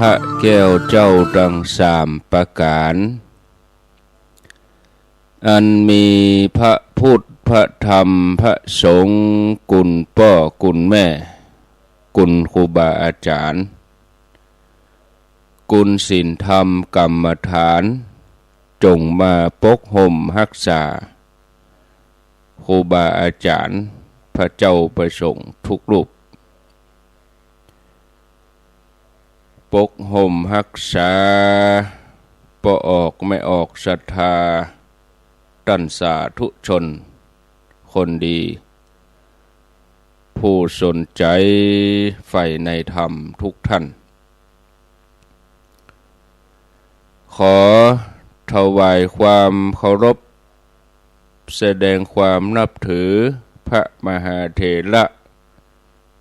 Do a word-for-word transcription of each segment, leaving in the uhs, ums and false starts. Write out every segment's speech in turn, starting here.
พระแก้วเจ้าตังสามประก๋าน อันมีพระพุทธ พระธรรม พระสงฆ์ กุณป้อ กุณแม่ กุณครูบาอาจ๋ารย์ กุณศีลธรรมกรรมฐาน จ๋งมาปกห่มฮักษา ครูบาอาจ๋ารย์ พระเจ้าพระสงฆ์ทุกรูป ปกห่มฮักษา ป้อออกแม่ออกศรัทธา ต้านสาธุชนคนดี ผู้สนใจ๋ใฝ่ในธรรมทุกท่าน ขอถวายความเคารพ แสดงความนับถือพระมหาเถระ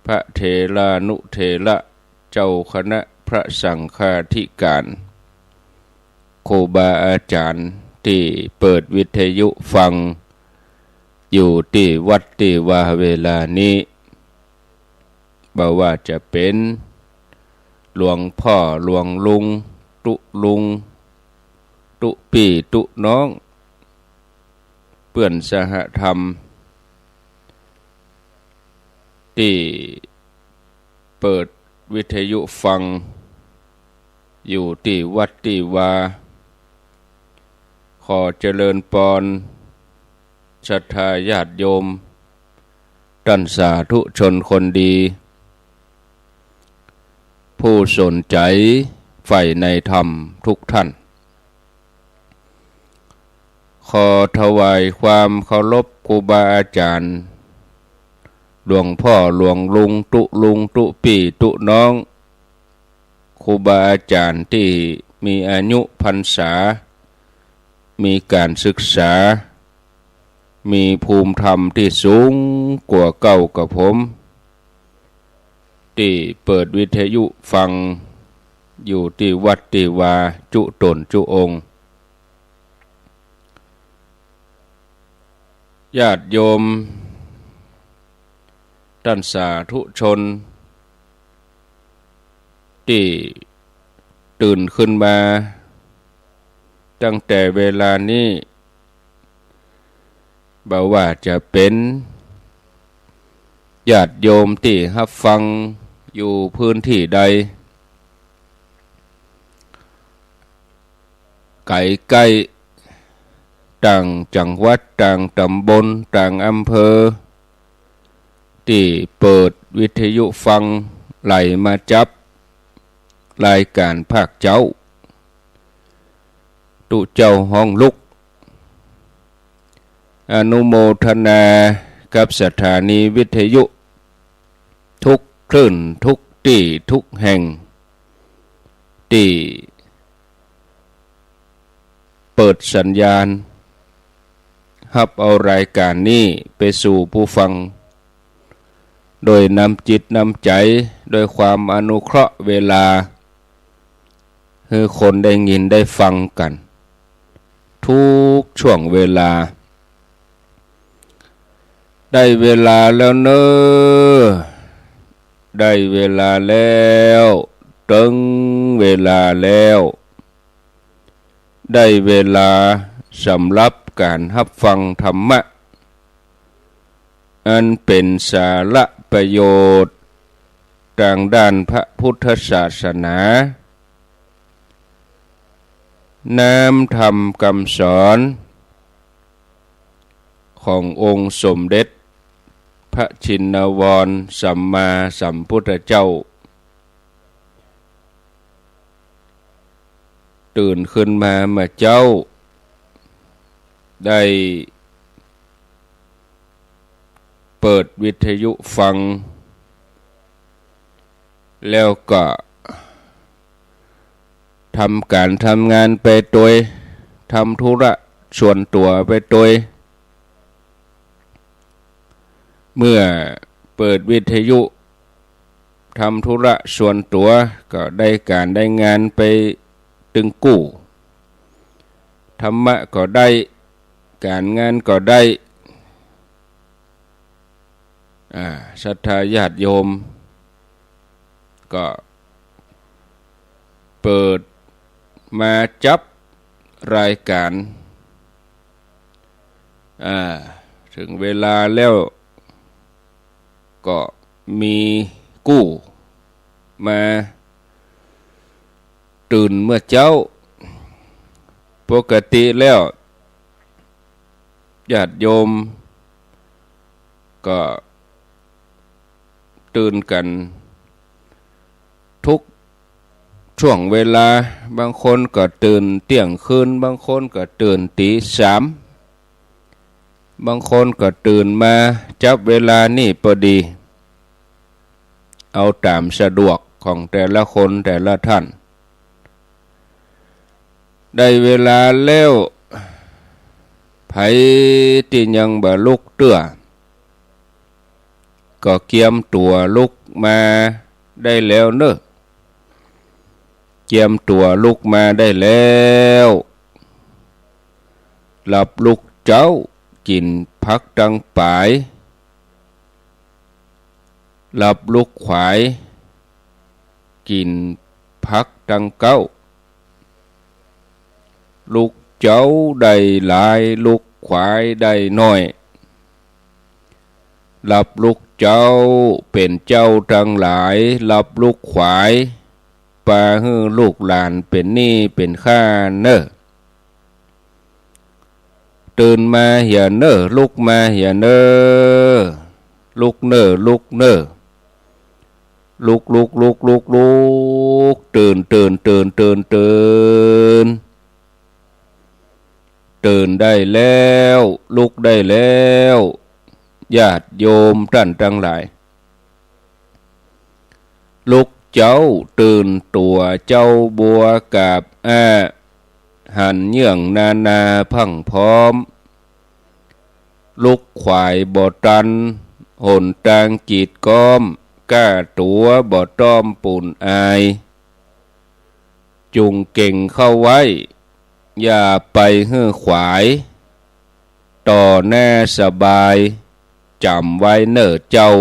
พระเถรานุเถระ เจ้าคณะพระสังฆาธิการ ครูบาอาจ๋ารย์ตี้เปิดวิทยุฟังอยู่ตี้วัดตี้วาเวลานี้ บ่ว่าจะเป๋นหลวงพ่อ หลวงลุง ตุ๊ลุง ตุ๊ปี้ ตุ๊น้อง เปื้อนสหธรรม ตี้เปิดวิทยุฟังอยู่ตี้วัดตี้วา ขอเจริญปอนศรัทธาญาติโยม ต้านสาธุชนคนดี ผู้สนใจ๋ใฝ่ในธรรมทุกท่าน ขอถวายความเคารพครูบาอาจ๋ารย์ หลวงพ่อ หลวงลุง ตุ๊ลุง ตุ๊ปี้ ตุ๊น้อง ครูบาอาจ๋ารย์ตี้มีอายุพรรษา มีก๋านศึกษา มีภูมิธรรมตี้สูงกว่าเก้ากับผม ตี้เปิดวิทยุฟังอยู่ตี้วัดตี้วาจุ๊ต๋นจุ๊องค์ ญาติโยม ต้านสาธุชน ตี้ตื่นขึ้นมาตั้งแต่เวลานี้ บ่ว่าจะเป๋นญาติโยมตี้ฮับฟังอยู่พื้นตี้ใด ไก๋ใก้ ต่างจังหวัด ต่างต๋ำบล ต่างอำเภอ ตี้เปิดวิทยุฟัง ไหลมาจับรายก๋านภาคเจ๊า ตุ๊เจ้าฮ้องลุก อนุโมทนากับสถานีวิทยุทุกคลื่น ทุกตี้ ทุกแห่ง ตี้เปิดสัญญาณ ฮับเอารายก๋านนี้ไปสู่ผู้ฟัง โดยน้ำจิตน้ำใจ๋ โดยความอนุเคราะห์เวลา หื้อคนได้ยินได้ฟังกั๋น ทุกช่วงเวลา ได้เวลาแล้วเน่อ ได้เวลาแล้ว เถิงเวลาแล้ว ได้เวลาสำหรับก๋านฮับฟังธรรมะ อันเป๋นสาระประโยชน์ตางด้านพระพุทธศาสนา น้ำธรรมกำสอนขององค์สมเด็จพระชินวรสัมมาสัมพุทธเจ้า ตื่นขึ้นมาเมื่อเจ๊า ได้เปิดวิทยุฟัง แล้วก็ทำก๋านทำงานไปตวย ทำธุระส่วนตั๋วไปตวย เมื่อเปิดวิทยุ ทำธุระส่วนตั๋ว ก็ได้ก๋านได้งานไปตึงกู้ ธรรมะก็ได้ ก๋านงานก็ได้ อ่า ศรัทธาญาติโยม ก็ เปิดมาจั๊บรายก๋าน อ่า เถิงเวลาแล้ว ก็มีกู้มาตื่นเมื่อเจ๊า ปกติแล้ว ญาติโยมก็ตื่นกั๋นทุกช่วงเวลา บางคนก็ตื่นเตี้ยงคืน บางคนก็ตื่นตี๋สาม บางคนก็ตื่นมาจั๊บเวลานี้ปอดี เอาต๋ามสะดวกของแต่ละคนแต่ละท่าน ได้เวลาแล้ว ใผตี้ยังบ่ลุกเตื้อ ก็เกียมตั๋วลุกมาได้แล้วเน่อ เกียมตั๋วลุกมาได้แล้ว หลับลุกเจ๊า กิ๋นผักตังป๋าย หลับลุกขวาย กิ๋นผักตังเก๊า ลุกเจ๊าได้หลาย ลุกขวายได้น้อย หลับลุกเจ๊าเป๋นเจ้าตังหลาย หลับลุกขวาย ปาหื้อลูกหลานเป๋นหนี้เป๋นค่าเน่อ ตื่นมาเหียเน่อ ลุกมาเหียเน่อ ลุกเน่อ ลุกเน่อ ลุก ลุก ลุก ลุก ลุก ตื่น ตื่น ตื่น ตื่น ตื่น ตื่นได้แล้ว ลุกได้แล้ว ญาติโยมต้านตังหลาย ลุกเจ๊าตื่นตั๋วเจ๊าบัวกาบอ้า หันเยื่องนานาพรั่งพร้อม ลุกขวายบ่ตัน หนตางกีดก๊อม ก้าตั๋วบ่ต้อมปูนอาย จุ่งเก่งเข้าไว้ อย่าไปหื้อขวาย ต่อหน้าสบาย จ๋ำไว้เน่อเจ้า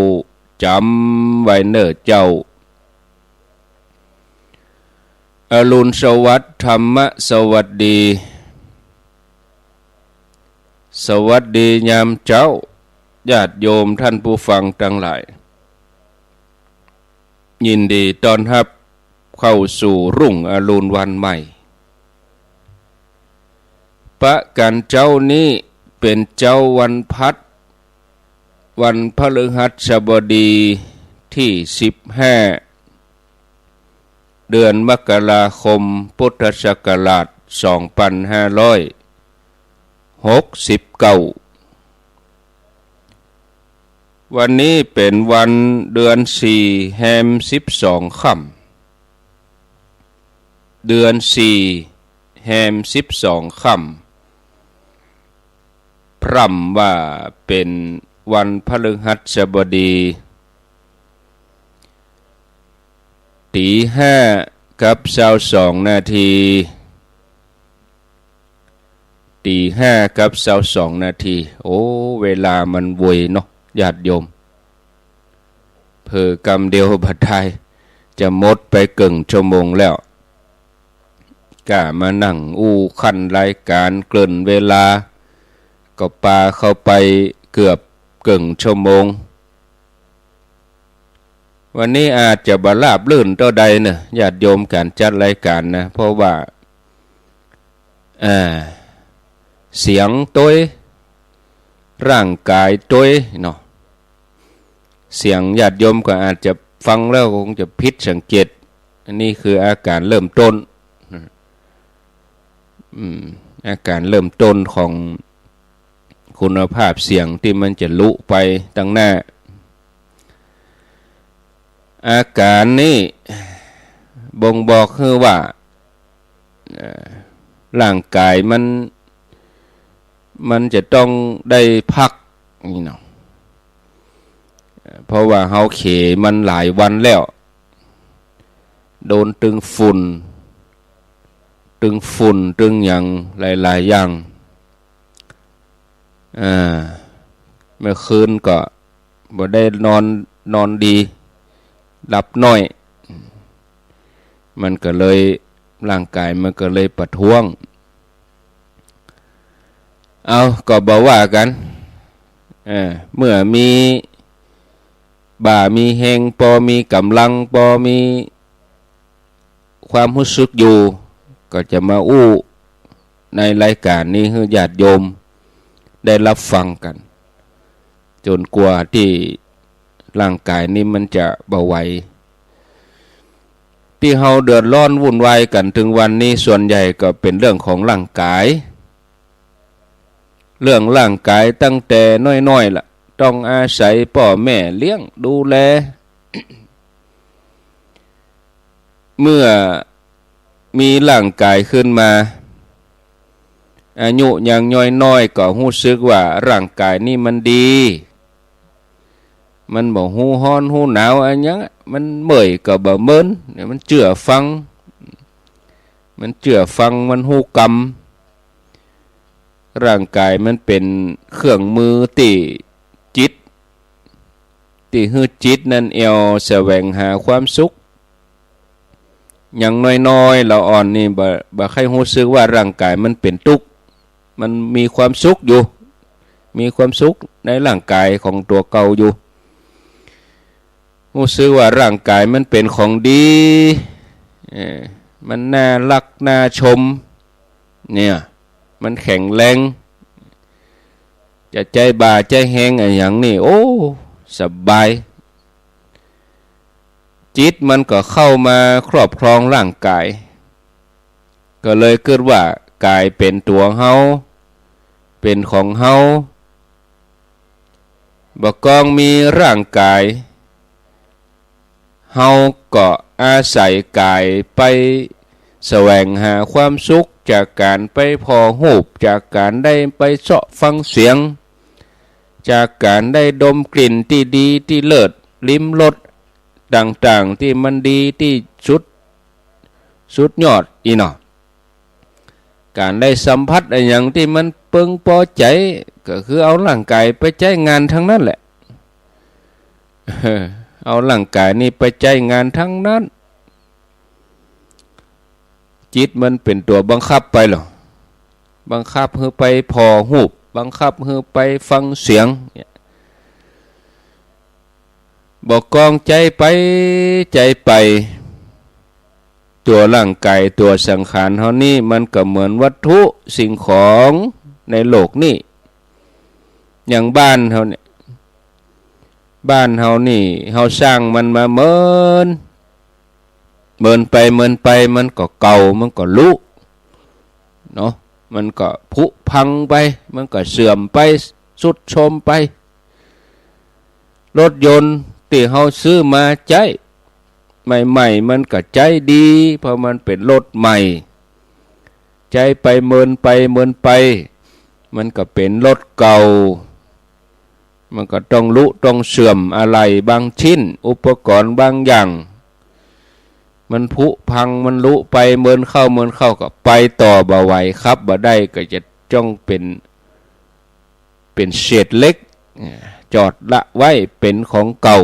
จ๋ำไว้เน่อเจ้า อรุณสวัสดิ์ ธรรมะสวัสดี สวัสดียามเจ๊า ญาติโยมท่านผู้ฟังตังหลาย ยินดีต้อนฮับเข้าสู่รุ่งอรุณวันใหม่ ปะกั๋นเจ๊านี้เป๋นเจ๊าวันพัด วันพฤหัสบดีตี้สิบห้า เดือนมกราคม พุทธศักราชสองปันห้าร้อยหกสิบเก้า วันนี้เป๋นวันเดือนสี่ แฮมสิบสองค่ำ เดือนสี่ แฮมสิบสองค่ำ พร่ำว่าเป๋นวันพฤหัสบดี ตี๋ห้ากับซาวสองนาที ตี๋ห้ากับซาวสองนาที โอ้ เวลามันไวเนาะ ญาติโยม เผลอกำเดียวบ่ดาย จะหมดไปเกิ่งชั่วโมงแล้ว ก้ามานั่งอู้คั่นรายก๋านเกริ่นเวลา ก็ปาเข้าไปเกือบเกิ่งชั่วโมง วันนี้อาจจะบ่ราบรื่นเต้าใดเน่อ ญาติโยมก๋านจัดรายก๋านนะ เพราะว่า อ่า เสียงตวย ร่างก๋ายตวยเนาะ เสียงญาติโยมก็อาจจะฟังแล้วคงจะผิดสังเกต อันนี้คืออาก๋านเริ่มต้น อืม อาก๋านเริ่มต้นของคุณภาพเสียงตี้มันจะลุไปตังหน้า อาก๋านนี้บ่งบอกหื้อว่า เอ่อ ร่างก๋ายมัน มันจะต้องได้พักนี่เนาะ เพราะว่าเฮาเขมันหลายวันแล้ว โดนตึงฝุ่น ตึงฝุ่น ตึงหยังหลายๆ อย่าง อ่า เมื่อคืนก็บ่ได้นอน นอนดี หลับน้อย มันก็เลย ร่างก๋ายมันก็เลยประท้วง เอา ก็บ่ว่ากั๋น เออ เมื่อมีบ่ามีแฮง ปอมีก๋ำลัง ปอมีความฮู้สึกอยู่ ก็จะมาอู้ในรายก๋านนี้หื้อญาติโยมได้ฮับฟังกั๋น จ๋นกว่าตี้ร่างก๋ายนี้มันจะบ่ไหว ตี้เฮาเดือดร้อนวุ่นวายกั๋นเถิงวันนี้ ส่วนใหญ่ก็เป๋นเรื่องของร่างก๋าย เรื่องร่างก๋ายตั้งแต่น้อยๆ ละ ต้องอาศัยป้อแม่เลี้ยงดูแล เมื่อมีร่างก๋ายขึ้นมา อายุยังน้อยๆ ก็ฮู้สึกว่าร่างก๋ายนี้มันดี มันบ่ฮู้ฮ้อนฮู้หนาวอะหยัง มันเมื่อยก็บ่เมิน เนี่ย มันเจื้อฟัง มันเจื้อฟัง มันฮู้กำ ร่างก๋ายมันเป๋นเครื่องมือตี้จิต ตี้หื้อจิตนั้นแอ่วแสวงหาความสุข ยังน้อยๆ ละอ่อนนี่บ่ บ่ใค่ฮู้สึกว่าร่างก๋ายมันเป๋นตุ๊กข์ มันมีความสุขอยู่ มีความสุขในร่างก๋ายของตั๋วเก่าอยู่ ฮู้สึกว่าร่างก๋ายมันเป๋นของดี เออ มันน่าฮักน่าชม เนี่ย มันแข็งแรง จะใจ๊บ่าใจ๊แฮงอะหยังนี่ โอ้ สบาย จิตมันก็เข้ามาครอบครองร่างก๋าย ก็เลยกึ๊ดว่าก๋ายเป๋นตั๋วเฮา เป๋นของเฮา บ่ากองมีร่างก๋าย เฮาก็อาศัยก๋ายไปแสวงหาความสุข จากก๋านไปผ่อฮูป จากก๋านได้ไปเซาะฟังเสียง จากก๋านได้ดมกลิ่นตี้ดีตี้เลิศ ลิ้มรสต่างๆ ตี้มันดีตี้สุด สุดยอดอี้เนาะ ก๋านได้สัมผัสอะหยังตี้มันเปิงปอใจ๋ ก็คือเอาร่างก๋ายไปใจ๊งานตังนั้นแหละ เอาร่างก๋ายนี่ไปใจ๊งานตังนั้น จิตมันเป๋นตั๋วบังคับไปเหรอ บังคับหื้อไปผ่อฮูป บังคับหื้อไปฟังเสียง เนี่ย บ่ากองใจ๊ไป ใจ๊ไป ตั๋วร่างก๋าย ตั๋วสังขารเฮานี่ มันก็เหมือนวัตถุสิ่งของในโลกนี้ อย่างบ้านเฮาเนี่ย บ้านเฮานี่ เฮาสร้างมันมาเมิน เมินไปเมินไป มันก็เก่า มันก็ลุ เนาะ มันก็ผุพังไป มันก็เสื่อมไป ทรุดโทรมไป รถยนต์ตี้เฮาซื้อมาใจ๊ใหม่ๆ มันก็ใจ๊ดี เพราะมันเป๋นรถใหม่ ใจ๊ไปเมินไปเมินไป มันก็เป๋นรถเก่า มันก็ต้องลุต้องเสื่อม อะไหล่บางชิ้น อุปกรณ์บางอย่าง มันผุพัง มันลุไป เมินเข้าเมินเข้าก็ไปต่อบ่ไหว ขับบ่ได้ ก็จะต้องเป๋น เป๋นเศษเหล็ก จอดละไว้ เป๋นของเก่า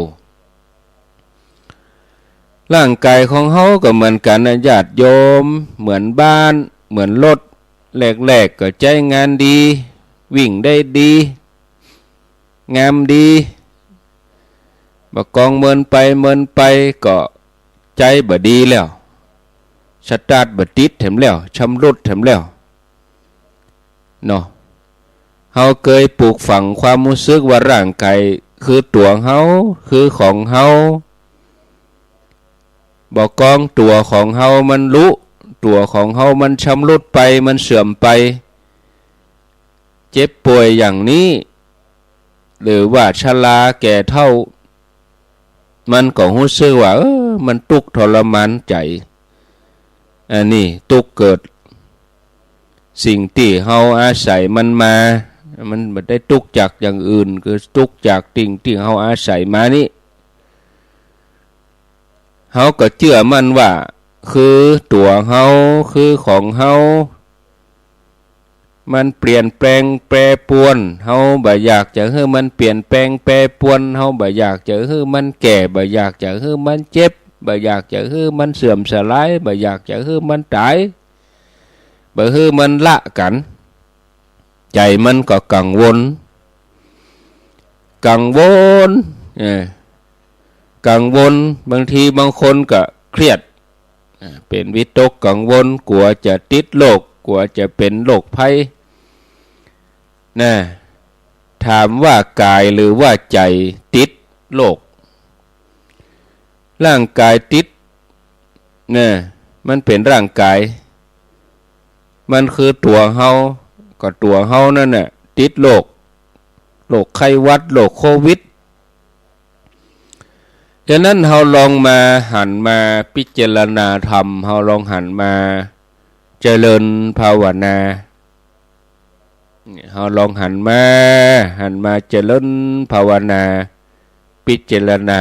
ร่างก๋ายของเฮาก็เหมือนกั๋นนะญาติโยม เหมือนบ้าน เหมือนรถ แรกๆ ก็ใจ๊งานดี วิ่งได้ดี งามดี บ่ากองเมินไปเมินไปก็ใจ๊บ่ดีแล้ว สตาร์ทบ่ติดแถมแล้ว ชำรุดแถมแล้ว เนาะ เฮาเกยปลูกฝังความฮู้สึกว่าร่างก๋ายคือตั๋วเฮา คือของเฮา บ่ากองตั๋วของเฮามันลุ ตั๋วของเฮามันชำรุดไป มันเสื่อมไป เจ็บป่วยอย่างนี้ หรือว่าชราแก่เฒ่า มันก็ฮู้สึกว่า เออ มันตุ๊กข์ทรมานใจ๋ อันนี้ตุ๊กข์เกิด สิ่งตี้เฮาอาศัยมันมา มันบ่ได้ตุ๊กข์จากอย่างอื่น คือตุ๊กข์จากสิ่งตี้เฮาอาศัยมานี้ เฮาก็เจื้อมั่นว่า คือตั๋วเฮา คือของเฮา มันเปลี่ยนแปลงแปรปรวน เฮาบ่อยากจะหื้อมันเปลี่ยนแปลงแปรปรวน เฮาบ่อยากจะหื้อมันแก่ บ่อยากจะหื้อมันเจ็บ บ่อยากจะหื้อมันเสื่อมสลาย บ่อยากจะหื้อมันต๋าย บ่หื้อมันละกั๋น ใจ๋มันก็กังวล กังวล เออ กังวล บางทีบางคนก็เครียด อ่า เป๋นวิตกกังวล กั๋วจะติดโรค กั๋วจะเป๋นโรคภัย นะ ถามว่ากายหรือว่าใจ๋ติดโรค ร่างกายติด นะ มันเป๋นร่างกาย มันคือตั๋วเฮา ก็ตั๋วเฮานั่นน่ะ ติดโรค โรคไข้หวัด โรคโควิด ฉะนั้นเฮาลองมาหันมาพิจารณาธรรม เฮาลองหันมาเจริญภาวนา เฮาลองหันมา หันมาเจริญภาวนา พิจารณา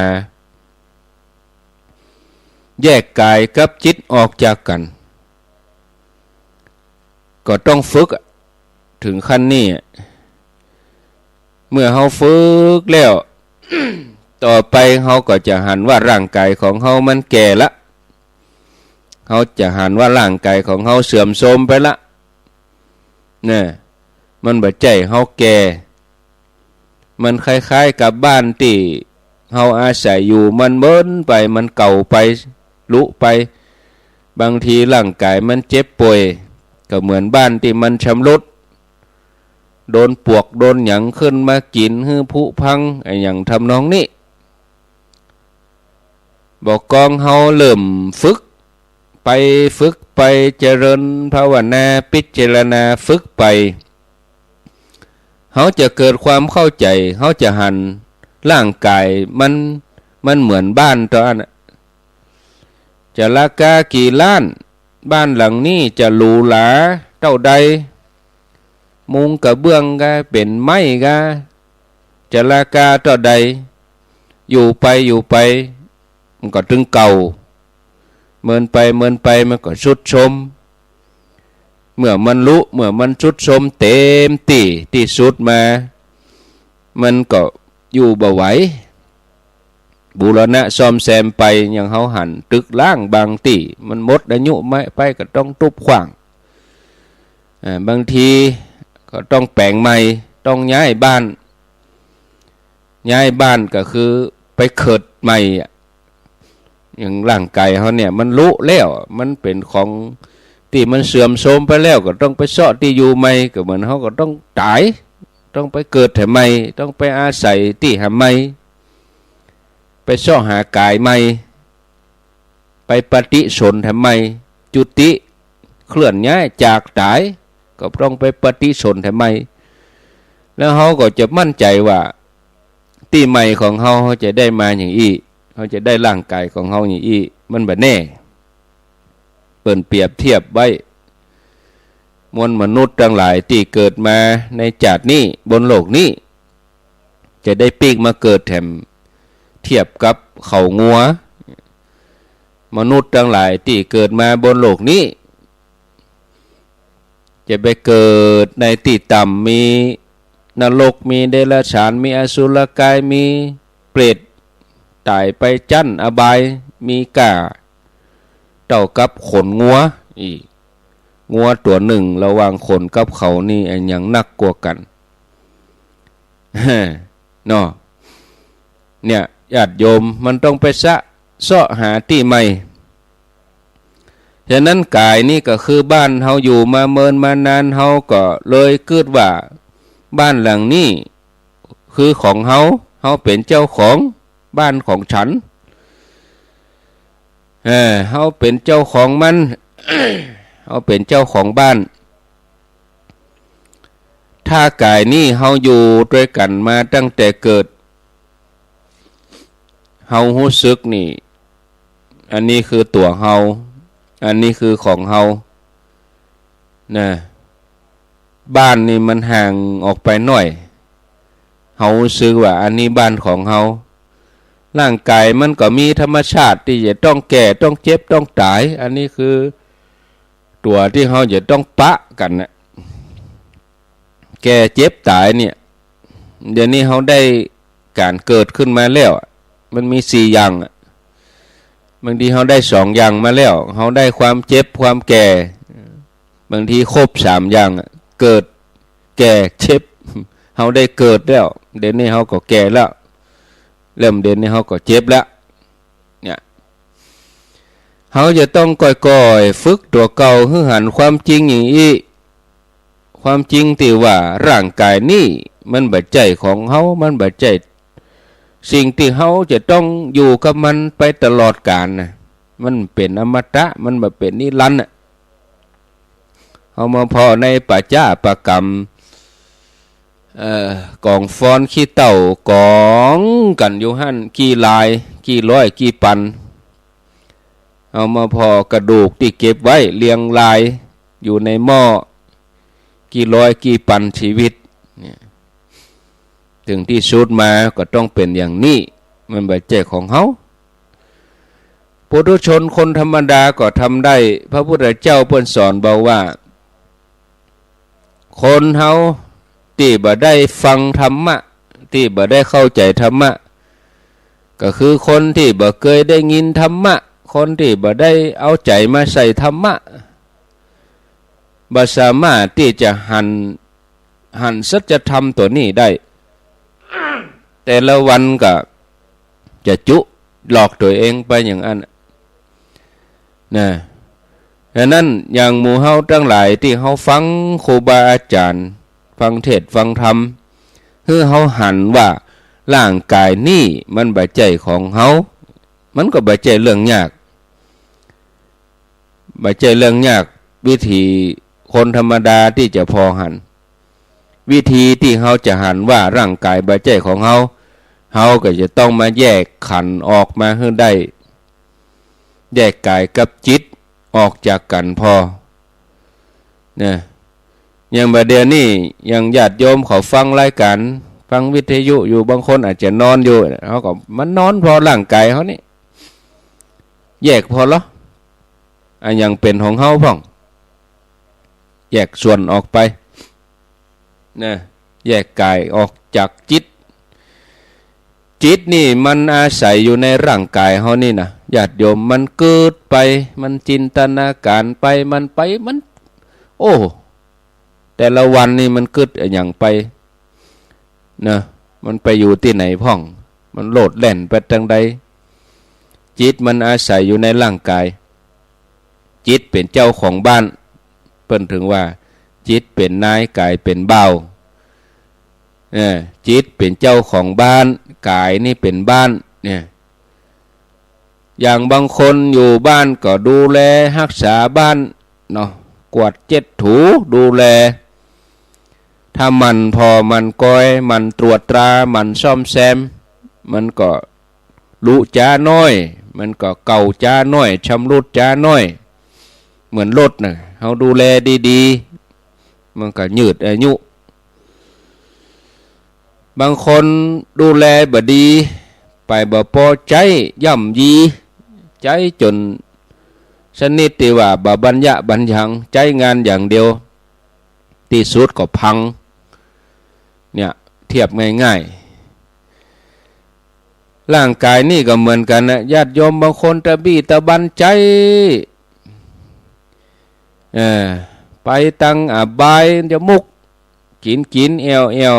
แยกกายกับจิตออกจากกั๋น ก็ต้องฝึกอะ เถิงขั้นนี้อะ เมื่อเฮาฝึกแล้ว ต่อไปเฮาก็จะหันว่าร่างกายของเฮามันแก่ละ เฮาจะหันว่าร่างกายของเฮาเสื่อมโทรมไปละ นะ มันบ่ใจ้เฮาแก่ มันคล้ายๆ กับบ้านตี้เฮาอาศัยอยู่ มันเมินไป มันเก่าไป หลุไป บางทีร่างกายมันเจ็บป่วย ก็เหมือนบ้านตี้มันชำรุด โดนปลวกโดนหยังขึ้นมากิ๋นหื้อผุพัง อะหยังทำนองนี้ บ่ากองเฮาเริ่มฝึกไป ฝึกไป เจริญภาวนา พิจารณา ฝึกไป เฮาจะเกิดความเข้าใจ๋ เฮาจะหันร่างกายมัน มันเหมือนบ้านเต้าอั้นน่ะ จะราคากี่ล้าน บ้านหลังนี้จะหรูหราเต้าใด มุงกระเบื้องกาเป๋นไม้กา จะราคาเต้าใด อยู่ไปอยู่ไป มันก็ตึงเก่า เมินไปเมินไปมันก็ทรุดโทรม เมื่อมันหลุ เมื่อมันทรุดโทรมเต๋มตี้ตี้สุดมา มันก็อยู่บ่ไหว บูรณะซ่อมแซมไป อย่างเฮาหันตึกร้างบางตี้ มันหมดอายุไม้ไปก็ต้องตุ๊บขว้าง อ่า บางทีก็ต้องแป๋งใหม่ ต้องย้ายบ้าน ย้ายบ้านก็คือไปเกิดใหม่อะ อย่างร่างกายเฮาเนี่ยมันหลุแล้ว มันเป๋นของตี้มันเสื่อมโทรมไปแล้ว ก็ต้องไปเซาะตี้อยู่ใหม่ ก็เหมือนเฮาก็ต้องต๋าย ต้องไปเกิดแหมใหม่ ต้องไปอาศัยตี้แหมใหม่ ไปเซาะหากายใหม่ ไปปฏิสนธิแหมใหม่ จุติ เคลื่อนย้ายจากต๋าย ก็ต้องไปปฏิสนธิแหมใหม่ แล้วเฮาก็จะมั่นใจ๋ว่า ตี้ใหม่ของเฮา เฮาจะได้มาอย่างอี้ เฮาจะได้ร่างกายของเฮาอย่างอี้ มันบ่แน่ เปิ้นเปรียบเทียบไว้ มวลมนุษย์ตังหลายตี้เกิดมาในจาตินี้ บนโลกนี้ จะได้ปิ๊กมาเกิดแถม เทียบกับเขางัว มนุษย์ตังหลายตี้เกิดมาบนโลกนี้ จะไปเกิดในตี้ต่ำ มีนรก มีเดรัจฉาน มีอสุรกาย มีเปรต ต๋ายไปจั้นอบาย มีก้าเต้ากับขนงัวอี้ งัวตั๋วนึ่ง ระหว่างขนกับเขานี่อะหยังนักกว่ากั๋น เนาะ เนี่ย ญาติโยม มันต้องไปสะ เซาะหาตี้ใหม่ ฉะนั้นก๋ายนี่ก็คือบ้านเฮา อยู่มาเมินมานาน เฮาก็เลยกึ๊ดว่า บ้านหลังนี้คือของเฮา เฮาเป๋นเจ้าของบ้านของฉัน เออ เฮาเป๋นเจ้าของมัน เฮาเป๋นเจ้าของบ้าน ถ้าก๋ายนี่เฮาอยู่ตวยกั๋นมาตั้งแต่เกิด เฮาฮู้สึกนี่ อันนี้คือตั๋วเฮา อันนี้คือของเฮา นะ บ้านนี่มันห่างออกไปหน้อย เฮาฮู้สึกว่าอันนี้บ้านของเฮา ร่างก๋ายมันก็มีธรรมชาติตี้จะต้องแก่ ต้องเจ็บ ต้องต๋าย อันนี้คือตั๋วตี้เฮาจะต้องปะกั๋นน่ะ แก่เจ็บต๋ายเนี่ย เดี๋ยวนี้เฮาได้ก๋านเกิดขึ้นมาแล้วอะ มันมีสี่อย่างอะ บางทีเฮาได้สองอย่างมาแล้ว เฮาได้ความเจ็บ ความแก่ บางทีครบสามอย่างอะ เกิด แก่ เจ็บ เฮาได้เกิดแล้ว เดี๋ยวนี้เฮาก็แก่แล้ว เริ่มเดี๋ยวนี้เฮาก็เจ็บแล้ว เนี่ย เฮาจะต้องก้อยๆ ฝึกตั๋วเก่าหื้อหันความจริงอย่างอี้ ความจริงตี้ว่าร่างกายนี้มันบ่ใจ้ของเฮา มันบ่ใจ้สิ่งตี้เฮาจะต้องอยู่กับมันไปตลอดกาลนะ มันเป๋นอมตะ มันบ่เป๋นนิรันดร์น่ะ เฮามาผ่อในป๋าจ๊าป๋ากำ เอ่อ ก๋องฟอนขี้เถ้ากองกั๋นอยู่หั้น กี่ลาย กี่ร้อย กี่ปัน เฮามาผ่อกระดูกตี้เก็บไว้เรียงรายอยู่ในหม้อ กี่ร้อย กี่ปันชีวิต เนี่ย เถิงตี้สุดมาก็ต้องเป๋นอย่างนี้ มันบ่ใจ้ของเฮา ปุถุชนคนธรรมดาก็ทำได้ พระพุทธเจ้าเปิ้นสอนบอกว่า คนเฮาตี้บ่ได้ฟังธรรมะ ตี้บ่ได้เข้าใจ๋ธรรมะ ก็คือคนตี้บ่เกยได้ยินธรรมะ คนตี้บ่ได้เอาใจ๋มาใส่ธรรมะ บ่สามารถตี้จะหัน หันสัจธรรมตั๋วนี้ได้ แต่ละวันก็จะจุหลอกตั๋วเองไปอย่างอั้น นะ ฉะนั้นอย่างหมู่เฮาตังหลายตี้เฮาฟังครูบาอาจ๋ารย์ ฟังเทศน์ฟังธรรม หื้อเฮาหันว่าร่างกายนี้มันบ่ใจ้ของเฮา มันก็บ่ใจ้เรื่องยาก บ่ใจ้เรื่องยาก วิธีคนธรรมดาตี้จะผ่อหัน วิธีตี้เฮาจะหันว่าร่างกายบ่ใจ้ของเฮา เฮาก็จะต้องมาแยกขันธ์ออกมาหื้อได้ แยกกายกับจิตออกจากกั๋นผ่อ นะ อย่างบ่าเดี่ยวนี้ อย่างญาติโยมเขาฟังรายก๋าน ฟังวิทยุอยู่ บางคนอาจจะนอนอยู่ เฮาก็มานอนผ่อร่างกายเฮานี่ แยกผ่อลอ อะหยังเป๋นของเฮาพ่อง แยกส่วนออกไป นะ แยกกายออกจากจิต จิตนี่มันอาศัยอยู่ในร่างกายเฮานี่นะ ญาติโยม มันกึ๊ดไป มันจินตนาก๋ารไป มันไป มัน โอ้ แต่ละวันนี่มันกึ๊ดอะหยังไป นะ มันไปอยู่ตี้ไหนพ่อง มันโลดแล่นไปตางใด จิตมันอาศัยอยู่ในร่างกาย จิตเป๋นเจ้าของบ้าน เปิ้นถึงว่า จิตเป๋นนาย ก๋ายเป๋นบ่าว เออ จิตเป๋นเจ้าของบ้าน ก๋ายนี่เป๋นบ้าน เนี่ย อย่างบางคนอยู่บ้านก็ดูแลฮักษาบ้านเนาะ กวาดเจ็ดถู ดูแล ถ้าหมั่นผ่อหมั่นกอย หมั่นตรวจตรา หมั่นซ่อมแซม มันก็ลุจ๊าน้อย มันก็เก่าจ๊าน้อย ชำรุดจ๊าน้อย เหมือนรถน่ะ เฮาดูแลดีๆ มันก็ยืดอายุ บางคนดูแลบ่ดี ไปบ่ปอใจ๊ ย่ำยี ใจ๊จ๋นชนิดตี้ว่าบ่บรรยะบรรยัง ใจ๊งานอย่างเดียว ตี้สุดก็พัง เนี่ย เทียบง่ายๆ ร่างกายนี่ก็เหมือนกั๋นนะ ญาติโยม บางคนตะบี้ตะบันใจ๊ เออ ไปตังอบายมุข กิ๋นกิ๋นแอ่วแอ่ว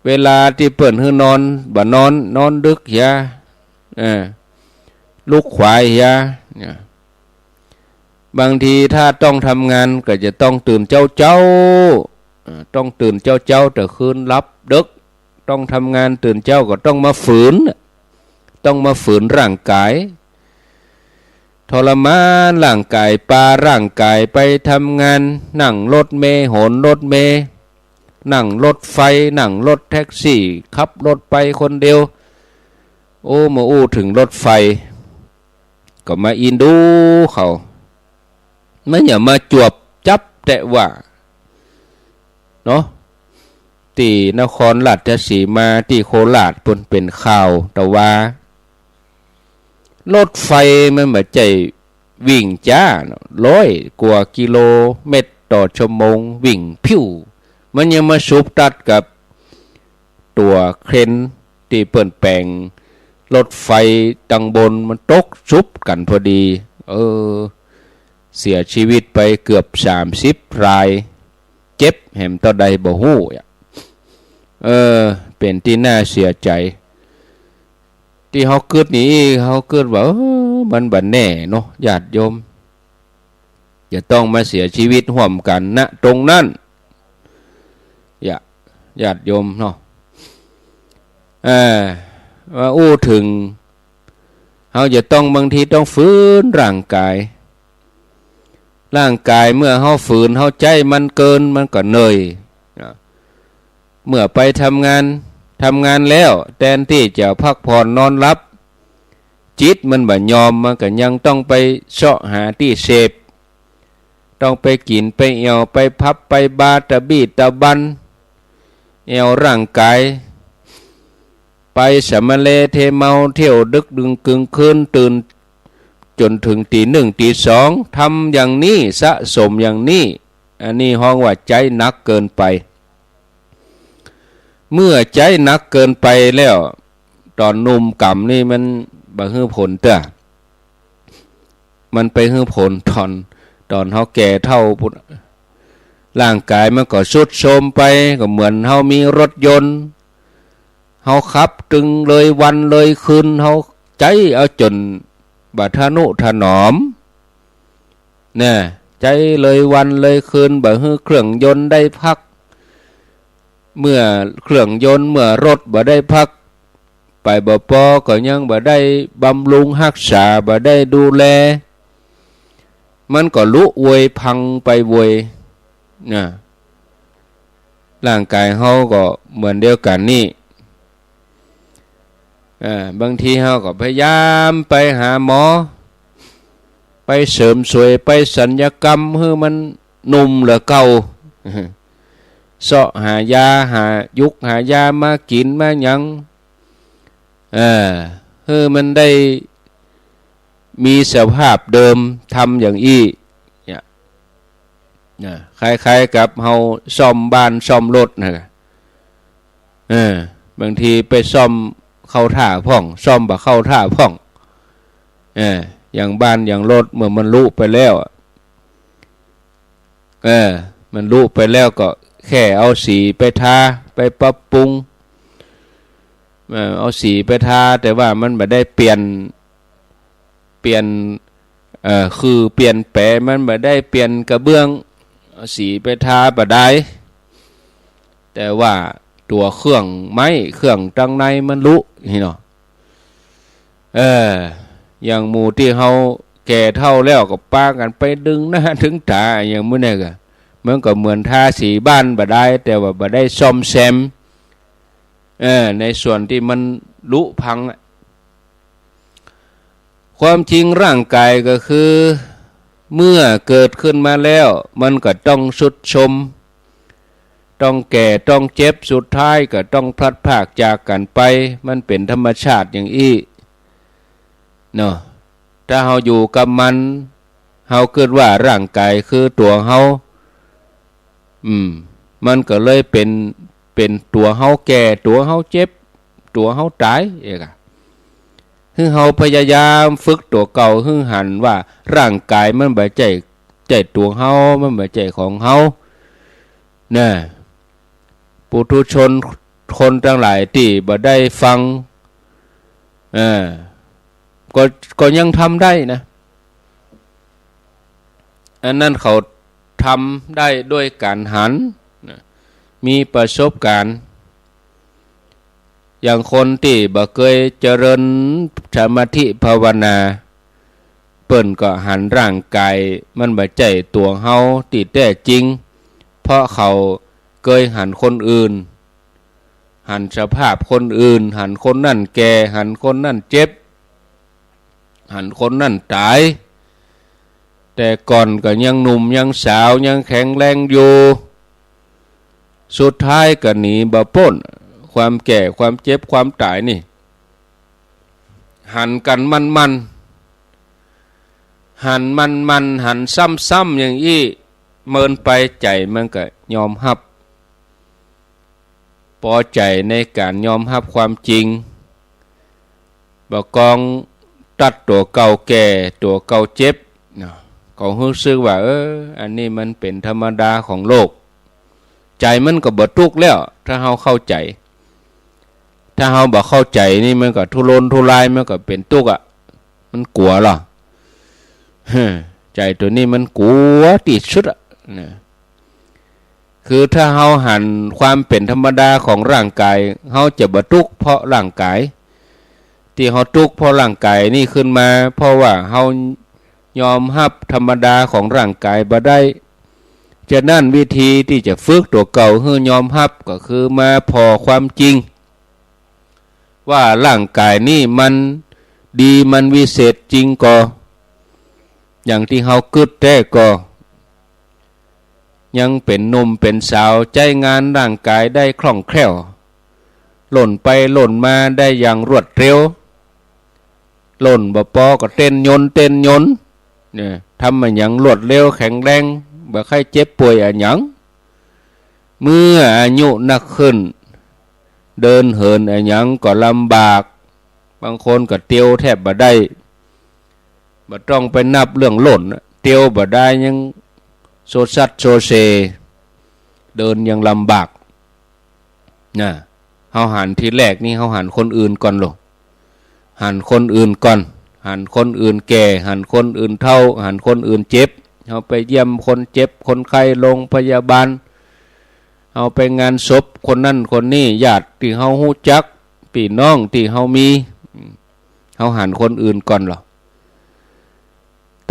เวลาตี้เปิ้นหื้อนอน บ่นอน นอนดึกเหีย เออ ลุกขวายเหีย เนี่ย บางทีถ้าต้องทำงานก็จะต้องตื่นเจ๊าๆ เอ่อ ต้องตื่นเจ๊าๆ แต่คืนหลับดึก ต้องทำงานตื่นเจ๊าก็ต้องมาฝืน ต้องมาฝืนร่างกาย ทรมานร่างกาย ปาร่างกายไปทำงาน นั่งรถเมล์ โหนรถเมล์ นั่งรถไฟ นั่งรถแท็กซี่ ขับรถไปคนเดียว โอ้ มาอู้เถิงรถไฟ ก็มาอินดูเขา มันอย่ามาจวบจับแต่ว่า เนาะ ตี้นครราชสีมา ตี้โคราชปู๊นเป๋นข่าว แต่ว่ารถไฟมันบ่ใจ้วิ่งจ๊าเนาะ ร้อยกว่ากิโลเมตรต่อชั่วโมง วิ่งพิ้ว มันยังมาสุบตัดกับตั๋วเครนตี้เปิ้นแป๋ง รถไฟตังบนมันตกสุบกั๋นพอดี เออ เสียชีวิตไปเกือบสามสิบราย เจ็บแหมเต้าใดบ่ฮู้อะ เออ เป๋นตี้น่าเสียใจ๋ ตี้เฮากึ๊ดนี่ เฮากึ๊ดว่า เออ มันบ่แน่เนาะ ญาติโยม จะต้องมาเสียชีวิตฮ่วมกั๋น ณ ตรงนั้น ญา ญาติโยมเนาะ เออ ว่าอู้เถิง เฮาจะต้อง บางทีต้องฝืนร่างก๋าย ร่างก๋ายเมื่อเฮาฝืน เฮาใจ๊มันเกิน มันก็เหนื่อย นะ เมื่อไปทำงาน ทำงานแล้ว แตนตี้จะพักผ่อนนอนหลับ จิตมันบ่ยอม มันก็ยังต้องไปเซาะหาตี้เสพ ต้องไปกิ๋น ไปแอ่ว ไปผับ ไปบาร์ ตะบี้ตะบัน แอ่วร่างก๋าย ไปสำมะเลเทเมา เที่ยวดึกดื่นกึ่งคืน ตื่นจ๋นเถิงตี๋นึ่งตี๋สอง ทำอย่างนี้ สะสมอย่างนี้ อันนี้ฮ้องว่าใจ๊หนักเกินไป เมื่อใจ๊หนักเกินไปแล้ว ต๋อนหนุ่มก๋ำนี่มันบ่หื้อผลเตื้อ มันไปหื้อผลต๋อน ต๋อนเฮาแก่เฒ่าปุ้น ร่างก๋ายมันก็ทรุดโทรมไป ก็เหมือนเฮามีรถยนต์ เฮาขับตึงเลยวันเลยคืน เฮาใจ๊เอาจ๋นบ่ทะนุถนอม นะ ใจ๊เลยวันเลยคืน บ่หื้อเครื่องยนต์ได้พัก เมื่อเครื่องยนต์ เมื่อรถบ่ได้พัก ไปบ่ปอก็ยังบ่ได้บำรุงฮักษา บ่ได้ดูแล มันก็ลุโวยพังไปโวย นะ ร่างก๋ายเฮาก็เหมือนเดียวกั๋นนี่ เออ บางทีเฮาก็พยายามไปหาหมอ ไปเสริมสวย ไปศัลยกรรม หื้อมันหนุ่มเหลือเก่า เซาะหายา หายุกหายามากิ๋นมาหยัง เออ หื้อมันได้มีสภาพเดิม ทำอย่างอี้ เนี่ย นะ คล้ายๆ กับเฮาซ่อมบ้านซ่อมรถนะ เออ บางทีไปซ่อมเข้าท่าพ่อง ซ่อมบ่เข้าท่าพ่อง เออ อย่างบ้านอย่างรถเมื่อมันลุไปแล้วอะ เออ มันลุไปแล้วก็แค่เอาสีไปทา ไปปรับปรุง เออ เอาสีไปทา แต่ว่ามันบ่ได้เปลี่ยน เปลี่ยน เอ่อ คือเปลี่ยนแป๋ มันบ่ได้เปลี่ยนกระเบื้อง เอาสีไปทาบ่ดาย แต่ว่าตั๋วเครื่องไม้ เครื่องตังในมันลุ นี่เนาะ เออ อย่างหมู่ตี้เฮาแก่เฒ่าแล้วก็ปากั๋นไปดึงหน้าดึงต๋า อย่างมื้อนี้ก็ มันก็เหมือนทาสีบ้านบ่ดาย แต่ว่าบ่ได้ซ่อมแซม เออ ในส่วนตี้มันลุพังอะ ความจริงร่างก๋ายก็คือ เมื่อเกิดขึ้นมาแล้ว มันก็ต้องทรุดโทรม ต้องแก่ ต้องเจ็บ สุดท้ายก็ต้องพลัดพรากจากกั๋นไป มันเป๋นธรรมชาติอย่างอี้ เนาะ ถ้าเฮาอยู่กับมัน เฮากึ๊ดว่าร่างก๋ายคือตั๋วเฮา อืม มันก็เลยเป๋น เป๋นตั๋วเฮาแก่ ตั๋วเฮาเจ็บ ตั๋วเฮาต๋าย เอกอะ หื้อเฮาพยายามฝึกตั๋วเก่า หื้อหันว่าร่างก๋ายมันบ่ใจ้ ใจ้ตั๋วเฮา มันบ่ใจ้ของเฮา นะ ปุถุชนคนตังหลายตี้บ่ได้ฟัง เออ ก็ ก็ยังทำได้นะ อันนั้นเขาทำได้ด้วยก๋านหันนะ มีประสบก๋ารณ์ อย่างคนตี้บ่เกยเจริญสมาธิภาวนา เปิ้นก็หันร่างก๋ายมันบ่ใจ้ตั๋วเฮาตี้แต๊จริง เพราะเขาเกยหันคนอื่น หันสภาพคนอื่น หันคนนั้นแก่ หันคนนั้นเจ็บ หันคนนั้นต๋าย แต่ก่อนก็ยังหนุ่มยังสาวยังแข็งแรงอยู่ สุดท้ายก็หนีบ่ป๊น ความแก่ ความเจ็บ ความต๋ายนี่ หันกั๋นมั่นๆ หันมั่นๆ หันซ้ำๆ อย่างอี้ เมินไป ใจ๋มันก็ยอมฮับ ปอใจ๋ในก๋านยอมฮับความจริง บ่ากองตัดตั๋วเก่าแก่ ตั๋วเก่าเจ็บเนาะ ก็ฮู้สึกว่า เออ อันนี้มันเป๋นธรรมดาของโลก ใจ๋มันก็บ่ตุ๊กข์แล้ว ถ้าเฮาเข้าใจ๋ ถ้าเฮาบ่เข้าใจ๋นี่มันก็ทุรนทุราย มันก็เป๋นตุ๊กข์อะ มันกั๋วลอ ใจ๋ตั๋วนี้มันกั๋วตี้สุดอะนะ คือถ้าเฮาหันความเป๋นธรรมดาของร่างก๋าย เฮาจะบ่ตุ๊กข์เพราะร่างก๋าย ตี้เฮาตุ๊กข์เพราะร่างก๋ายนี่ขึ้นมา เพราะว่าเฮายอมฮับธรรมดาของร่างก๋ายบ่ได้ ฉะนั้นวิธีตี้จะฝึกตั๋วเก่าหื้อยอมฮับก็คือมาผ่อความจริง ว่าร่างก๋ายนี่มันดีมันวิเศษจริงก่อ อย่างตี้เฮากึ๊ดแต๊ก่อ ยังเป๋นหนุ่มเป๋นสาว ใจ๊งานร่างก๋ายได้คล่องแคล่ว ล่นไปล่นมาได้อย่างรวดเร็ว ล่นบ่ปอก็เต้นยนต์ เต้นยนต์ เนี่ย ทำอะหยังรวดเร็วแข็งแรง บ่ใค่เจ็บป่วยอะหยัง เมื่ออายุนักขึ้น เดินเหินอะหยังก็ลำบาก บางคนก็เตียวแทบบ่ได้ บ่ต้องไปนับเรื่องล่นนะ เตียวบ่ได้ยังโซซัดโซเซ เดินยังลำบาก นะ เฮาหันทีแรกนี่ เฮาหันคนอื่นก่อนโลด หันคนอื่นก่อน หันคนอื่นแก่ หันคนอื่นเฒ่า หันคนอื่นเจ็บ เฮาไปเยี่ยมคนเจ็บคนไข้โรงพยาบาล เฮาไปงานศพคนนั้นคนนี้ ญาติตี้เฮาฮู้จัก ปี้น้องตี้เฮามี เฮาหันคนอื่นก่อนลอ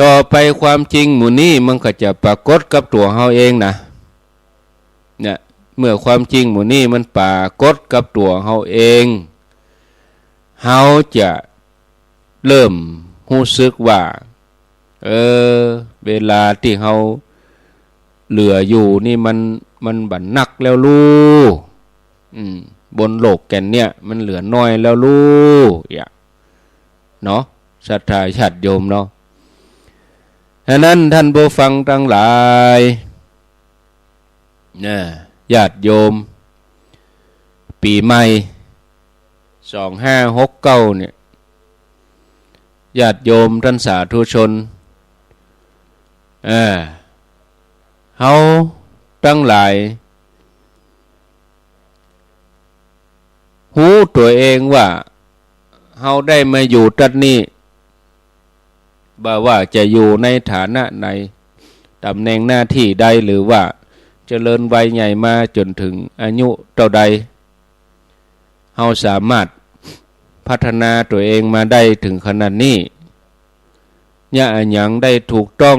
ต่อไปความจริงหมู่นี้มันก็จะปรากฏกับตั๋วเฮาเองนะ เนี่ย เมื่อความจริงหมู่นี้มันปรากฏกับตั๋วเฮาเอง เฮาจะเริ่มฮู้สึกว่า เออ เวลาตี้เฮาเหลืออยู่นี่มัน มันบ่หนักแล้วลู อืม บนโลกแก่นเนี่ยมันเหลือน้อยแล้วลู เนี่ย เนาะ ศรัทธาญาติโยมเนาะ ฉะนั้นท่านผู้ฟังตังหลาย นะ ญาติโยม ปี๋ใหม่ สองห้าหกเก้า เนี่ย ญาติโยมต้านสาธุชน เออ เฮาตังหลาย ฮู้ตั๋วเองว่า เฮาได้มาอยู่ตั๊ดนี้ บ่ว่าจะอยู่ในฐานะไหน ต๋ำแหน่งหน้าตี้ใด หรือว่าเจริญวัยใหญ่มาจ๋นเถิงอายุเต้าใด เฮาสามารถพัฒนาตั๋วเองมาได้เถิงขนาดนี้ เยียะอะหยังได้ถูกต้อง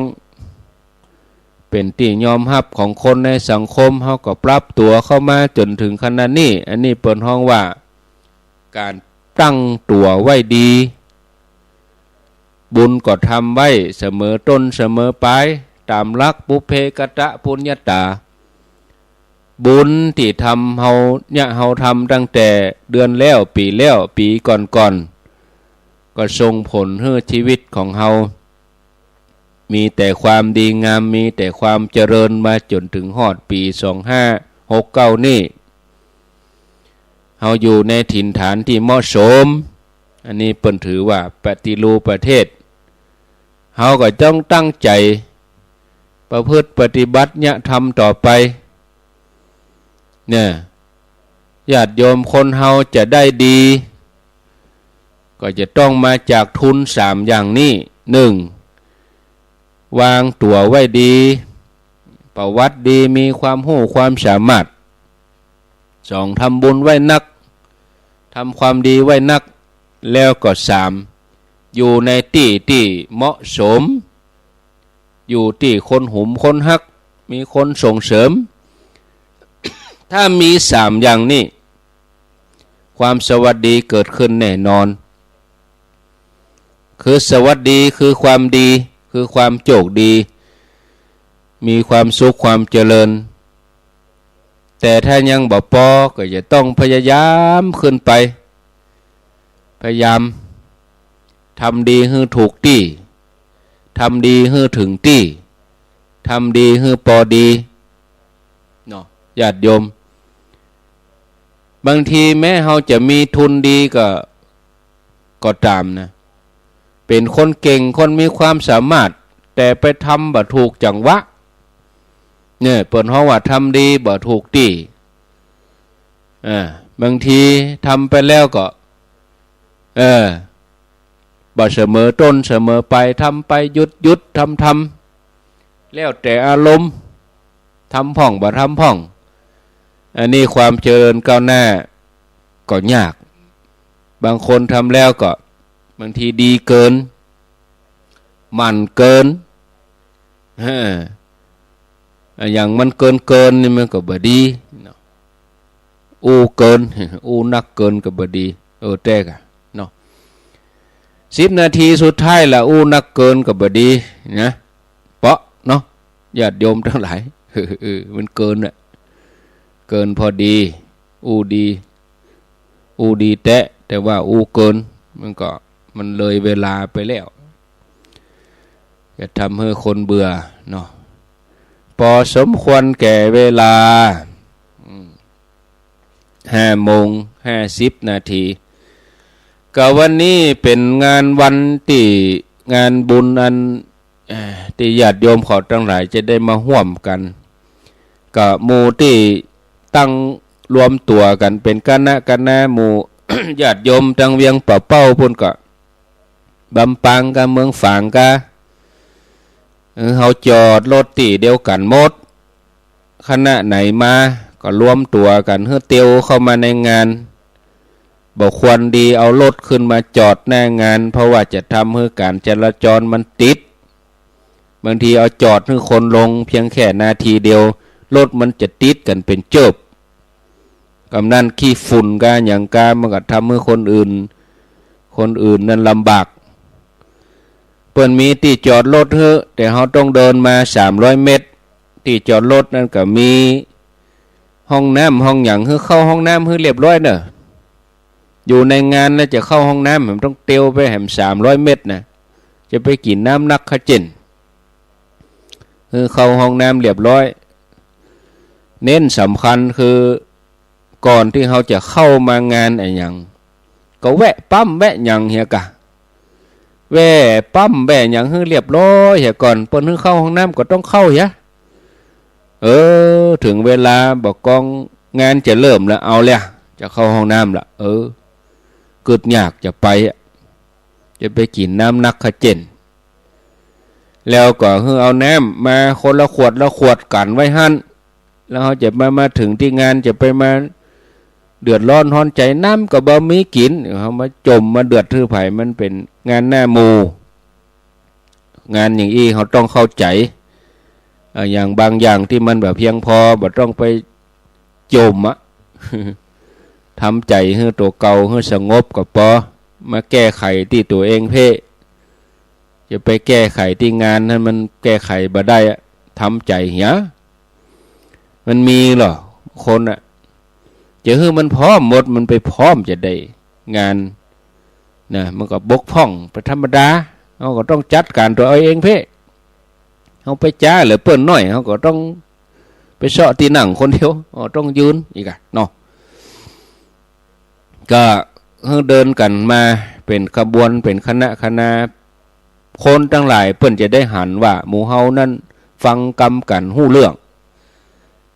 เป๋นตี้ยอมฮับของคนในสังคม เฮาก็ปรับตั๋วเข้ามาจ๋นเถิงขนาดนี้ อันนี้เปิ้นฮ้องว่าก๋านตั้งตั๋วไว้ดี บุญก็ทำไว้เสมอต้นเสมอปลาย ต๋ามหลักปุพเพกตปุญญาตา บุญตี้ทำเฮา เยียะเฮาทำตั้งแต่เดือนแล้ว ปี๋แล้ว ปี๋ก่อนๆ ก็ส่งผลหื้อชีวิตของเฮา มีแต่ความดีงาม มีแต่ความเจริญมาจ๋นเถิงฮอดปี๋สองห้าหกเก้านี้ เฮาอยู่ในถิ่นฐานตี้เหมาะสม อันนี้เปิ้นถือว่าปฏิรูปประเทศ เฮาก็ต้องตั้งใจ๋ประพฤติปฏิบัติเยียะธรรมต่อไป เนี่ย ญาติโยมคนเฮาจะได้ดี ก็จะต้องมาจากทุนสามอย่างนี้ หนึ่ง วางตั๋วไว้ดี ประวัติดี มีความฮู้ความสามารถ สอง ทำบุญไว้นัก ทำความดีไว้นัก แล้วก็ สาม อยู่ในตี้ตี้เหมาะสม อยู่ตี้คนหุมคนฮัก มีคนส่งเสริม ถ้ามีสามอย่างนี้ ความสวัสดีเกิดขึ้นแน่นอน คือสวัสดี คือความดี คือความโจคดี มีความสุข ความเจริญ แต่ถ้ายังบ่ปอ ก็จะต้องพยายามขึ้นไป พยายามทำดีหื้อถูกตี้ ทำดีหื้อเถิงตี้ ทำดีหื้อปอดี เนาะ ญาติโยม บางทีแม้เฮาจะมีทุนดีก็ ก็ต๋ามนะ เป๋นคนเก่ง คนมีความสามารถ แต่ไปทำบ่ถูกจังหวะ เนี่ย เปิ้นฮ้องว่าทำดีบ่ถูกตี้ อ่า บางทีทำไปแล้วก็ เออ บ่เสมอต้นเสมอปลาย ทำไปหยุดหยุด ทำทำ แล้วแต่อารมณ์ ทำพ่องบ่ทำพ่อง อันนี้ความเจริญก้าวหน้าก็ยาก บางคนทำแล้วก็บางทีดีเกิน หมั่นเกิน เออ อะหยังมันเกินๆ นี่มันก็บ่ดีเนาะ อู้เกิน อู้นักเกินก็บ่ดี เออ แต๊กะเนาะ สิบนาทีสุดท้ายละอู้นักเกินก็บ่ดีนะ เปาะเนาะ ญาติโยมตังหลาย เออ มันเกินอะ เกินพอดี อู้ดี อู้ดีแต๊ แต่ว่าอู้เกิน มันก็ มันเลยเวลาไปแล้ว จะทำหื้อคนเบื่อเนาะ ปอสมควรแก่เวลา อืม ห้าโมงห้าสิบนาที ก็วันนี้เป๋นงานวันตี้ งานบุญอัน เอ่อ ตี้ญาติโยมเขาตังหลายจะได้มาฮ่วมกั๋น ก็หมู่ตี้ตั้งรวมตั๋วกั๋นเป๋นคณะคณะหมู่ ญาติโยมตังเวียงป่าเป้าปู้นก็ บำปางกา เมืองฝางกา เออ เฮาจอดรถตี้เดียวกั๋นหมด คณะไหนมาก็รวมตั๋วกั๋น หื้อเตียวเข้ามาในงาน บ่ควรดีเอารถขึ้นมาจอดหน้างาน เพราะว่าจะทำหื้อก๋านจราจรมันติด บางทีเอาจอดหื้อคนลงเพียงแค่นาทีเดียว รถมันจะติดกั๋นเป๋นเจิบ กำนั้นขี้ฝุ่นกาหยังกา มันก็ทำหื้อคนอื่น คนอื่นนั้นลำบาก เปิ้นมีตี้จอดรถหื้อ แต่เฮาต้องเดินมาสามร้อยเมตร ตี้จอดรถนั้นก็มีห้องน้ำห้องหยัง หื้อเข้าห้องน้ำหื้อเรียบร้อยเน่อ อยู่ในงานแล้วจะเข้าห้องน้ำ มันต้องเตียวไปแหมสามร้อยเมตรนะ จะไปกิ๋นน้ำนักขะเจ๋น หื้อเข้าห้องน้ำเรียบร้อย เน้นสำคัญคือ ก่อนตี้เฮาจะเข้ามางานอะหยัง ก็แวะปั๊มแวะหยังเหียกะ แวะปั๊มแวะหยังหื้อเรียบร้อยเหียก่อน เปิ้นหื้อเข้าห้องน้ำก็ต้องเข้าเหีย เออ เถิงเวลาบ่ากองงานจะเริ่มละ เอาแล้ว จะเข้าห้องน้ำละ เออ กึ๊ดยากจะไปอะ จะไปกิ๋นน้ำนักขะเจ๋น แล้วก็หื้อเอาน้ำมาคนละขวดละขวดกั๋นไว้หั้น แล้วเฮาจะมา มาเถิงตี้งานจะไปมาเดือดร้อนฮ้อนใจ๋ น้ำก็บ่มีกิ๋น เฮามาจ๋มมาเดือดหื้อใผ มันเป๋นงานหน้าหมู่ งานอย่างอี้เฮาต้องเข้าใจ๋ เอ่อ อย่างบางอย่างตี้มันบ่เพียงพอ บ่ต้องไปจ๋มอะ ทำใจ๋หื้อตั๋วเก่าหื้อสงบก็ปอ มาแก้ไขตี้ตั๋วเองเพ่ จะไปแก้ไขตี้งานนั้นมันแก้ไขบ่ได้อะ ทำใจ๋เหีย มันมีเหรอ คนอะ จะหื้อมันพร้อมหมด มันไปพร้อมจะได้งานนะ มันก็บกพร่องเป๋นธรรมดา เฮาก็ต้องจัดก๋านตั๋วเอาเองเพ่ เฮาไปจ๊าเหลือเปิ้นหน้อย เฮาก็ต้องไปเซาะตี้นั่งคนเดียว เฮาต้องยืนอีกอะเนาะ ก็หื้อเดินกั๋นมาเป๋นขบวนเป๋นคณะคณะ คนตังหลายเปิ้นจะได้หันว่าหมู่เฮานั้นฟังกำกั๋นฮู้เรื่อง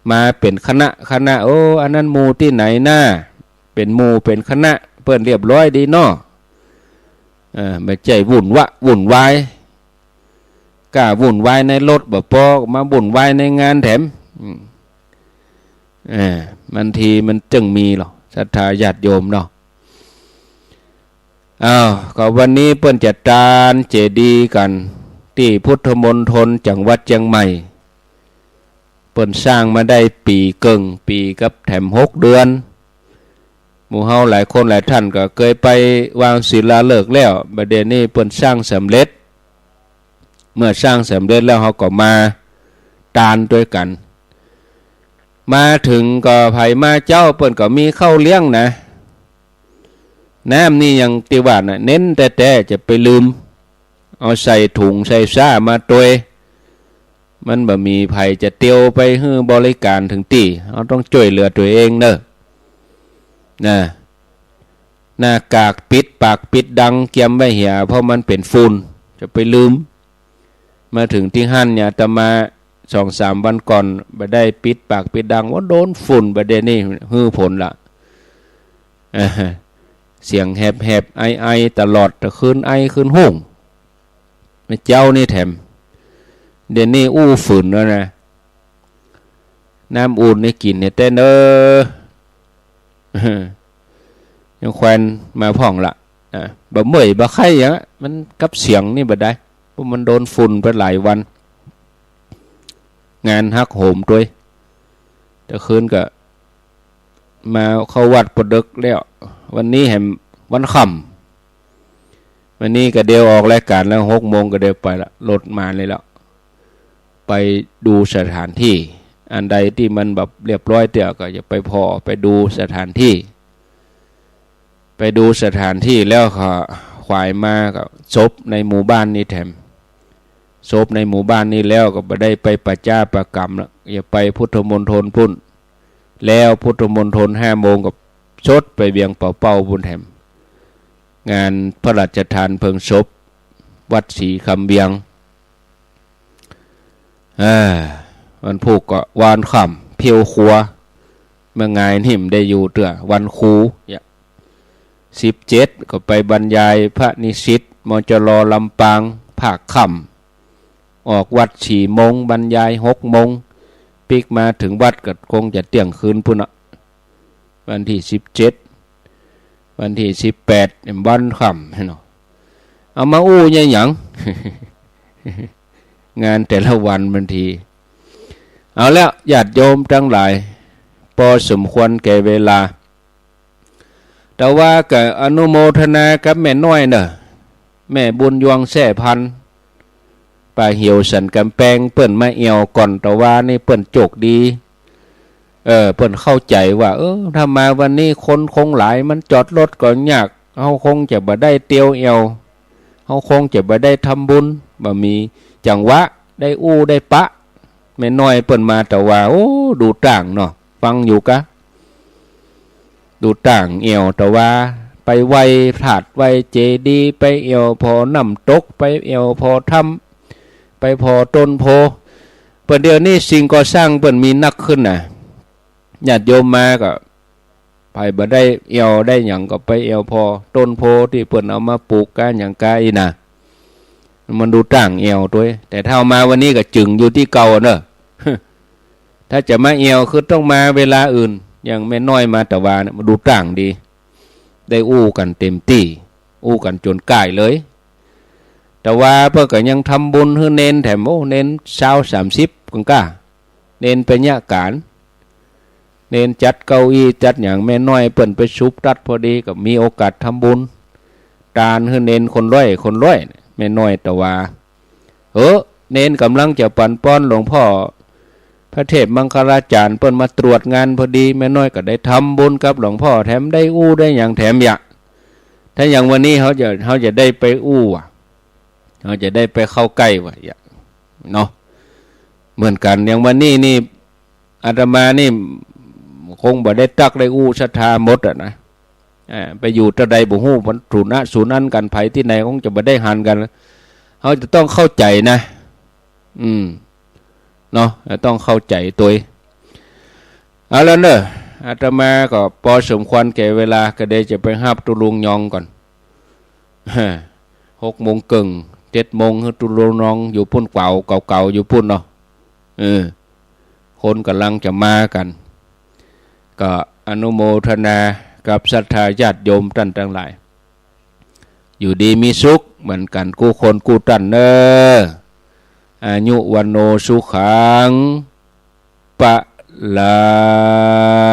มาเป๋นคณะคณะ โอ้ อันนั้นหมู่ตี้ไหนนา เป๋นหมู่เป๋นคณะ เปิ้นเรียบร้อยดีเนาะ เออ บ่ใจ้วุ่นวะ วุ่นวาย ก้าวุ่นวายในรถบ่ปอ มาวุ่นวายในงานแถม อืม เออ บางทีมันจึงมีหรอก ศรัทธาญาติโยมเนาะ อ้าว ก็วันนี้เปิ้นจะตานเจดีย์กั๋น ตี้พุทธมณฑลจังหวัดเจียงใหม่ เปิ้นสร้างมาได้ปี๋เกิ่ง ปี๋กับแถมหกเดือน หมู่เฮาหลายคนหลายท่านก็เกยไปวางศิลาฤกษ์แล้ว บ่าเดี่ยวนี้เปิ้นสร้างสำเร็จ เมื่อสร้างสำเร็จแล้วเฮาก็มาตานตวยกั๋น มาเถิงก็ใผมาเจ๊าเปิ้นก็มีข้าวเลี้ยงนะ น้ำนี่อย่างตี้ว่าน่ะ เน้นแต๊ๆ จะไปลืม เอาใส่ถุงใส่ซ้ามาตวย มันบ่มีใผจะเตียวไปหื้อบริก๋านเถิงตี้ เฮาต้องจ้วยเหลือตั๋วเองเน่อ นะ หน้ากากปิดปากปิดดังเกียมไว้เหีย เพราะมันเป๋นฝุ่น จะไปลืม มาเถิงตี้หั้นเนี่ย อาตมาสองสามวันก่อนบ่ได้ปิดปากปิดดัง ว่าโดนฝุ่น บ่าเดี่ยวนี้หื้อผลละ อ่า เสียงแหบๆ ไอๆ ตลอด ตะคืนไอคืนฮุ่ง เมื่อเจ๊านี่แถม เดี๋ยวนี้อู้ฝืนแล้วนะ น้ำอุ่นนี่กิ๋นเนี่ยเต้นเออ ยังแควนมาพ่องละ อ่ะ บ่เมื่อยบ่ไข้หยัง มันกับเสียงนี่บ่ได้ เพราะมันโดนฝุ่นไปหลายวัน งานฮักโหมตวย ตะคืนก็มาเข้าวัดปอเดิ็กแล้ว วันนี้แหมวันค่ำ วันนี้ก็เดี๋ยวออกรายก๋านแล้ว หกโมงก็เดี๋ยวไปละ รถมาเลยแล้ว ไปดูสถานที่ อันใดตี้มันแบบเรียบร้อยเตื้อก็จะไปผ่อ ไปดูสถานที่ ไปดูสถานที่แล้วก็ขวายมาก็ศพในหมู่บ้านนี่แถม ศพในหมู่บ้านนี่แล้วก็บ่ได้ไปประจ้าประกรรมละ อย่าไปพุทธมณฑลปุ้น แล้วพุทธมณฑลห้าโมงก็สดไปเวียงป่าเป้าปุ้นแถม งานพระราชทานเพลิงศพวัดศรีคำเวียง อ่า วันพูกก็วานค่ำเพียวครัว เมื่องายนี่บ่ได้อยู่เตื้อ วันครู เนี่ย สิบเจ็ด ก็ไปบรรยายพระนิสิต มจร ลำปาง ภาคค่ำ ออกวัดสี่โมง บรรยายหกโมง ปิ๊กมาเถิงวัดก็คงจะเตี้ยงคืนปุ้นเนาะ วันตี้สิบเจ็ด วันตี้สิบแปด เนี่ยวันค่ำเนาะ เอามาอู้เนี่ยหยัง งานแต่ละวันบางที เอาแล้วญาติโยมตังหลาย ปอสมควรแก่เวลา แต่ว่าก็อนุโมทนากับแม่น้อยเน่อ แม่บุญยวงแซ่พันธุ์ ป่าเหี่ยวสันก๋ำแปง เปิ้นมาแอ่วก่อนตะวานี่เปิ้นโจคดี เออ เปิ้นเข้าใจ๋ว่า เออ ถ้ามาวันนี้คนคงหลาย มันจอดรถก็ยาก เฮาคงจะบ่ได้เตียวแอ่ว เฮาคงจะบ่ได้ทำบุญ บ่มีจังหวะได้อู้ได้ปะ แม่น้อยเปิ้นมาตะวา โอ้ ดูต่างเนาะ ฟังอยู่กะ ดูต่างแอ่วตะวา ไปไหว้ธาตุไหว้เจดีย์ ไปแอ่วผ่อน้ำตก ไปแอ่วผ่อถ้ำ ไปผ่อต้นโพธิ์ เปิ้นเดี๋ยวนี้สิ่งก่อสร้างเปิ้นมีนักขึ้นน่ะ ญาติโยมมาก็ ใผบ่ได้แอ่วได้หยังก็ไปแอ่วผ่อต้นโพธิ์ตี้เปิ้นเอามาปลูกก้าหยังก้าอี้น่ะ มันดูต่างแอ่วตวย แต่ถ้าเอามาวันนี้ก็จึ่งอยู่ตี้เก่าเน่อ ถ้าจะมาแอ่วคือต้องมาเวลาอื่น อย่างแม่น้อยมาตะวาเนี่ย มันดูต่างดี ได้อู้กั๋นเต็มตี้ อู้กั๋นจ๋นก่ายเลย ตะวาเปิ้นก็ยังทำบุญหื้อเณรแถม โอ้ เณรซาวสามสิบกั๋งก้า เณรไปเยียะก๋าน เณรจัดเก้าอี้จัดหยัง แม่น้อยเปิ้นไปสุบตั๊ดพอดี ก็มีโอกาสทำบุญตานหื้อเณรคนละร้อยคนละร้อย แม่น้อยตะวา เออ เณรก่ำลังจะปั๋นป้อนหลวงพ่อ พระเทพมังคลาจารย์เปิ้นมาตรวจงานพอดี แม่น้อยก็ได้ทำบุญกับหลวงพ่อแถม ได้อู้ได้หยังแถมยะ ถ้าอย่างวันนี้เฮาจะ เฮาจะได้ไปอู้อะ เฮาจะได้ไปเข้าใก้วะ อย่าง เนาะ เหมือนกั๋น อย่างวันนี้นี่ อาตมานี่คงบ่ได้ตั๊กได้อู้ศรัทธาหมดอะนะ อ่า ไปอยู่ตะใดบ่ฮู้ มันสูนนะสูนอันกั๋น ใผตี้ไหนคงจะบ่ได้หันกั๋น เฮาจะต้องเข้าใจ๋นะ อืม เนาะ จะต้องเข้าใจ๋ตวย เอาละเน่อ อาตมาก็ปอสมควรแก่เวลา ก็เดี๋ยวจะไปฮับตุ๊ลุงยองก่อน หกโมงเกิ่ง เจ็ดโมง ตุ๊ลุงยองอยู่ปุ้น เก๋าเก๋าๆ อยู่ปุ้นเนาะ เออ คนก่ำลังจะมากั๋น ก็อนุโมทนากับศรัทธาญาติโยมต้านตังหลาย อยู่ดีมีสุขเหมือนกั๋นกู้คนกู้ต้านเน่อ อายุ วัณโณ สุขัง พะลัง